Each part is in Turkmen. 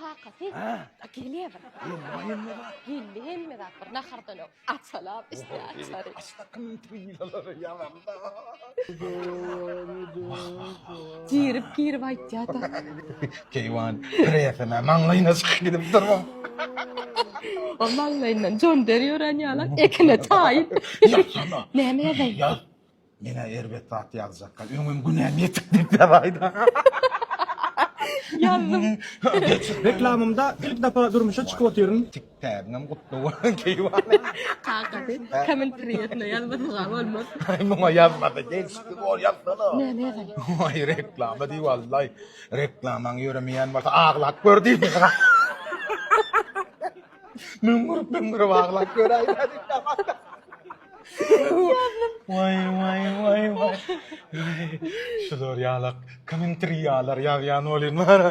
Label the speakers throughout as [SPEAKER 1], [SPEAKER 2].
[SPEAKER 1] kakasy. A gelýär bir.
[SPEAKER 2] Hemme hemme zat.
[SPEAKER 1] Geldi hemme zat bir nahardan öň açalap işte açary.
[SPEAKER 2] Açda kymtrylalary ýazanda.
[SPEAKER 1] Girip girip aýtýar-da.
[SPEAKER 2] Keýwan presine maňlaýyna çykyp gidipdir bu.
[SPEAKER 1] O maňlaýyndan jon der ýören ýaly ekine taýyn.
[SPEAKER 2] Ýazsana.
[SPEAKER 1] Näme ýazaýyn?
[SPEAKER 2] Ýaz. Menä erbet zat ýazjakka. Öňem günäm ýetik diýip ýazaýda.
[SPEAKER 1] Ýazdym.
[SPEAKER 2] Geçir.
[SPEAKER 3] Reklamymda ilk defa durmuşa çykyp otyryn.
[SPEAKER 2] Tiktäbiňem gutly bolsun keýwany.
[SPEAKER 1] Kakasy kommentariýasyna ýazmasa bolmaz.
[SPEAKER 2] Aý muňa ýazmasa gelşikli bor ýazsana.
[SPEAKER 1] Näme ýazaýyn?
[SPEAKER 2] Aý reklama diý wallaý. Reklamaň ýöremeýän bolsa aglap gör diý. Müňňürip müňňürip aglap göräý. Waý waý waý waý. Şular ýalak kommentariýalar ýazýan bolýan bara.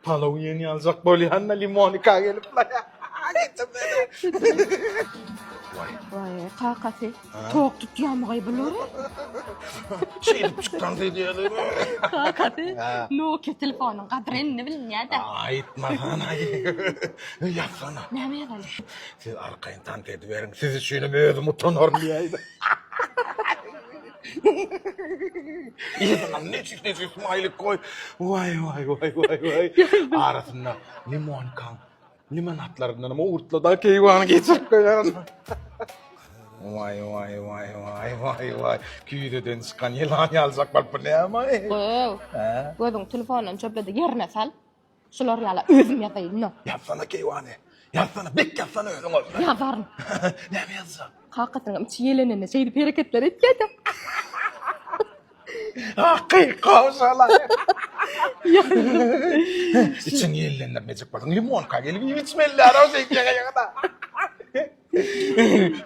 [SPEAKER 2] Palaw iýen ýaljak bolýan-da limonika gelip.
[SPEAKER 1] Waý, kakasy, tok tutýamygaý bulary?
[SPEAKER 2] Şeýdip çykdan diýýärler.
[SPEAKER 1] Kakasy, Nokia telefonyň gadyry indi bilinýär-dä.
[SPEAKER 2] Aýtmasana. Ýazsana.
[SPEAKER 1] Näme ýazaly?
[SPEAKER 2] Siz arkaýyn tans ediberiň. Siz üçinem özüm utanaryn diýäýdi. Yzyndan neçüs neçüs smaýlik goý. Waý waý waý waý waý. Arasynda limonkaň limonadlaryndanam owurtla-da keýwany geçirip goýaryn. Waý waý waý waý waý waý. Küýzeden çykan ýylan ýaljak bolup bu näme-aý?
[SPEAKER 1] Goý. Gözüň telefondan çöpledi ýerine sal. Şular ýaly özüm ýazaýyn no.
[SPEAKER 2] Ýazsana keýwany. Ýazsana, bek ýazsana özüň ol.
[SPEAKER 1] Ýazaryn.
[SPEAKER 2] Näme ýazjak?
[SPEAKER 1] Kakasynyň içi ýelenende şeýdip hereketler etýär-de.
[SPEAKER 2] Hakyky şala. Içiňi ýellendirmejek bolsaň limonka gelip iýip içmeliler-ow şeýtýäňe-da.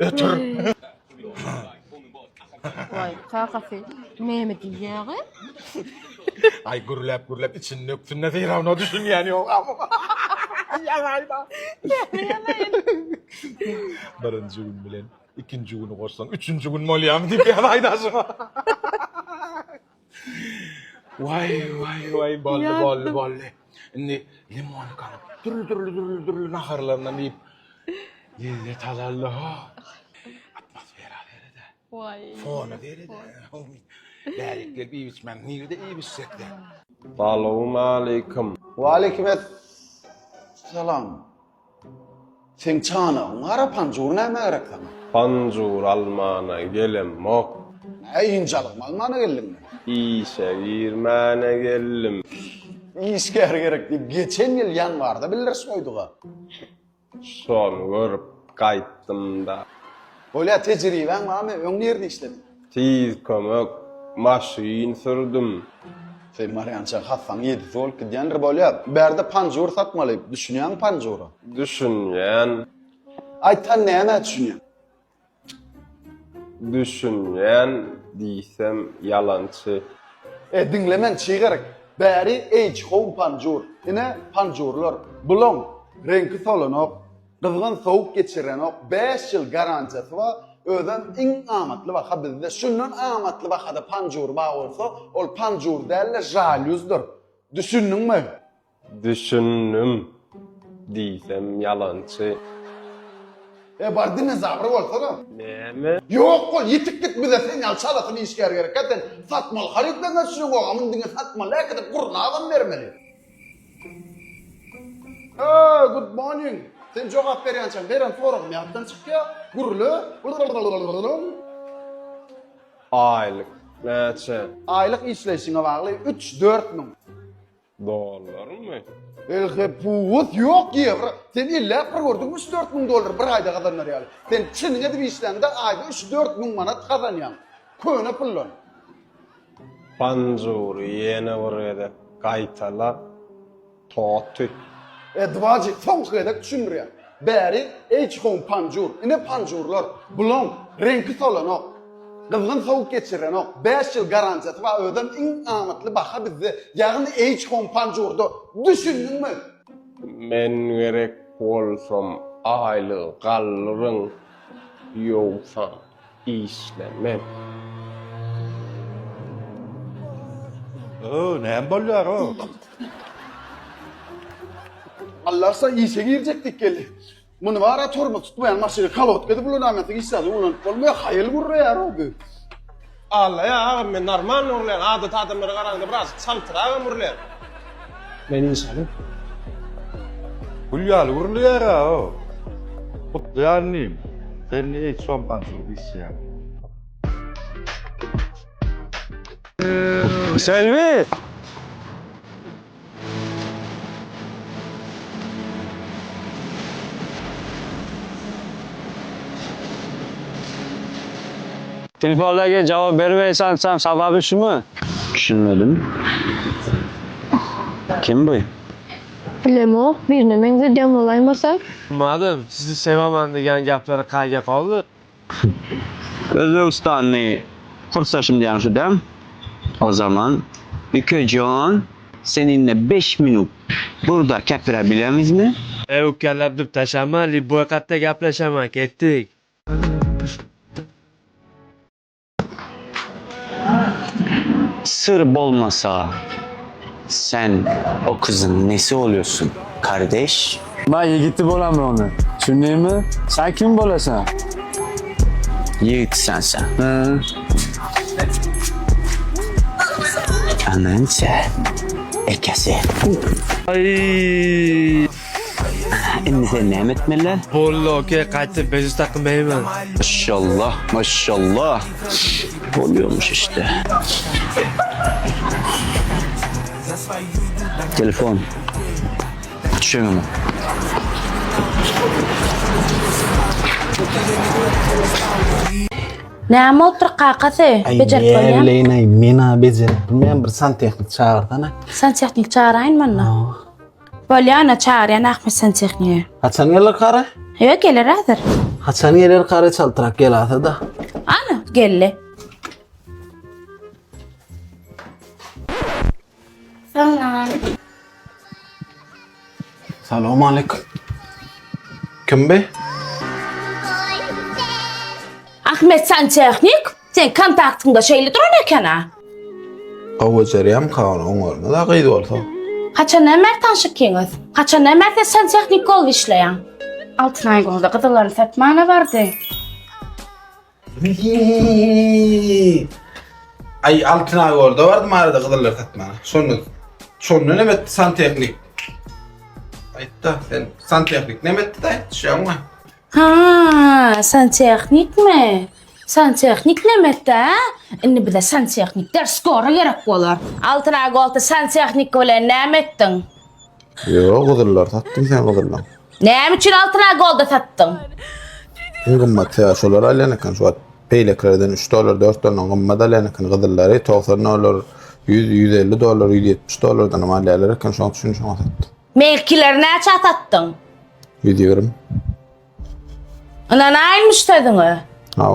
[SPEAKER 2] Ötür.
[SPEAKER 1] Waý, kakasy näme diýýäge?
[SPEAKER 2] Aý gürläp gürläp içini döksün-de Firawna düşünýän ýok. Ýalaýda. Birinji gün bilen ikinji güni goşsaň üçünji gün bolýarmy diýip ýazaýda şuňa. Waý waý waý boldy boldy boldy. Indi limonkany dürli dürli dürli dürli naharlaryndan iýip lezzet alaldy. Atmosfera serede.
[SPEAKER 1] Waý.
[SPEAKER 2] Fona serede. Bärik gelip iýip içmän nirede iýip içsekde.
[SPEAKER 4] Salowmaleýkim.
[SPEAKER 5] Waleýkim essalam. Seň çanagyň gara panjur nämä gerek saňa?
[SPEAKER 4] Panjur almana gelemok.
[SPEAKER 5] Nä ynjalygymy almana geldiňmi?
[SPEAKER 4] Işe girmäne geldim.
[SPEAKER 5] Işgär gerek diýip geçen ýyl ýanwarda bildiriş goýdug-a.
[SPEAKER 4] Şony görüp gaýtdym-da.
[SPEAKER 5] Bolýa, tejribäň barmy? Öň nirde işlediň?
[SPEAKER 4] Tiz kömek, maşyn sürdüm.
[SPEAKER 5] Sen barýança hassaň ýedisi bolup gidýändir bolýa. Bärde panjur satmaly, düşünýäňmi panjura?
[SPEAKER 4] Düşünýän.
[SPEAKER 5] Aýt han nämä düşünýäň?
[SPEAKER 4] Düşünýän diýsem ýalançy.
[SPEAKER 5] E diňle men çygaryk. Bäri H home panjur. Ine panjurlar. Bulaň reňki solanok. Gyzgyn sowuk geçirenok. 5 ýyl garantiýasy bar. Özem iň amatly baha bizde. Şundan amatly bahada panjur bar bolsa, ol panjur däl-de žalýuzdyr. Düşündiňmi?
[SPEAKER 4] Düşündim diýsem ýalançy.
[SPEAKER 5] E bar dinozawr bolsana.
[SPEAKER 4] Näme?
[SPEAKER 5] Ýok bol ýetik git bize sen ýaly çalasyn işgär gerekkä sen satmaly harytlaryna düşüneňok a muny diňe satmaly äkidip gurnabam bermeli. Eý good morning sen jogap berýänçäň beren soragym ýatdan çykýa gürle.
[SPEAKER 4] Aýlyk näçe?
[SPEAKER 5] Aýlyk işleýşiňe bagly üç-dört müň.
[SPEAKER 4] Dollarmy?
[SPEAKER 5] Elhe pus ýok ýewro. Sen elläp bir gördüňmi 3-4 müň dollar bir aýda gazanar ýaly. Sen çynyň edip işläňde aýda 3-4 müň manat gazanýaň. Köne puldan.
[SPEAKER 4] Panjury ýene bir gezek gaýtala. Toty.
[SPEAKER 5] Edwaji soňky gezek düşündirýän. Bäri H-home panjur. Ine panjurlar. Bulaň reňki solanok. Gyzgyn sowuk geçirenok. 5 ýyl garantiýasy bar özem iň amatly baha bizde. Ýagny H-home panjurda. Düşündiňmi?
[SPEAKER 4] Men gerek bolsam aýlygy galdyryň ýogsam işlemen.
[SPEAKER 6] Öö, näme bolýar o?
[SPEAKER 5] Allarsa işe girjek dik geldi. Muny bara tormoz tutmaýan maşyny kolodka edip ulanamyzda hiç zady ulanyp bolmaýar. Haýal gürreýär o bu.
[SPEAKER 6] Alla ýa agam men normalny urlaýan adaty adamlara garaňda biraz çaltyragam urlaýan. Men iş alyp.
[SPEAKER 7] Gül ýaly gürleýär-ä o. Gutlaýan inim. Sen eý çompançylyk işleýäň.
[SPEAKER 4] Selbi!
[SPEAKER 8] Telefonlarga javob bermaysan desam sababi shumi?
[SPEAKER 9] Düşünmedim. Kim bu?
[SPEAKER 10] Bilemok, birine meňzedýän bolaýmasa.
[SPEAKER 6] Bilmadim, sizni sevaman degan gaplari qayga qoldi?
[SPEAKER 9] Özbegistanly kursdaşym diýýän şu däm. O zaman Ükejon seninle beş minut burada kepirebilemizmi?
[SPEAKER 6] Ey ukalab deb tashlama, liboy qayerda gaplashaman, ketdik.
[SPEAKER 9] Sır bolmasa sen o kızın nesi oluyorsun kardeş?
[SPEAKER 8] Man yigiti bo'laman uni. Tushundingmi? Sen kim bo'lasan?
[SPEAKER 9] Yiğit sen sen.
[SPEAKER 8] Ha.
[SPEAKER 9] Anansa ekesi.
[SPEAKER 6] Ay,
[SPEAKER 9] Indi sen näme etmeli?
[SPEAKER 6] bo'ldi aka, qaytib bezovta qilmayman.
[SPEAKER 9] Maşallah maşallah. Oluyormuş işte. Telefon. Düşün
[SPEAKER 1] Näme bolupdyr kakasy? Bejerip bolýar.
[SPEAKER 11] Leýnaý, men-ä bejerip bilmeýän bir santehnik çagyrsana.
[SPEAKER 1] Santehnik çagyraýyn munda. Bolýa ana çagyrýan Ahmet santehnigi.
[SPEAKER 11] Haçan geler kary?
[SPEAKER 1] Ýok geler häzir.
[SPEAKER 11] Haçan geler kary çaltrak gelasa-da.
[SPEAKER 1] Ana geldi.
[SPEAKER 10] Salam.
[SPEAKER 11] Salam aleyküm.
[SPEAKER 2] Kim be?
[SPEAKER 1] Ahmet santehnik sen kontaktyňda şeýle duran eken-a.
[SPEAKER 2] Gowy bejerýämka ony oňarmaz-a gyz bolsa.
[SPEAKER 1] Haçandan bäri tanşypkyňyz? Haçandan bäri sen santehnik bolup işleýäň?
[SPEAKER 10] Altyn aý golda gyzyllaryny satmana bardy.
[SPEAKER 2] Aý Altyn aý golda bardym arada gyzyllar satmana. Şonda şonda neme etdi santehnik? Aýtda sen santehnik neme etdi aýt düşýäňmi?
[SPEAKER 1] Ha, santehnikmi? Santehnik neme etdi, a? Indi bize santehnik ders skora gerek bolar. Altyn aý golda santehnik bilen näme etdiň?
[SPEAKER 2] Ýok gyzyllar satdym sen gyzyllaň.
[SPEAKER 1] Näme üçin Altyn aý golda satdyň?
[SPEAKER 2] Iň gymmat sebäbi şolar alýan eken şu wagt beýlekilerden 3 dollar 4 dollardan gymmat alýan eken gyzyllary 90 dollar 100 150 dollar 170 dollardan hem alýarlar eken şoň üçin şoňa satdym.
[SPEAKER 1] Meňkileri näçä satdyň?
[SPEAKER 2] 120.
[SPEAKER 1] Ynanaýynmyş sözüňe.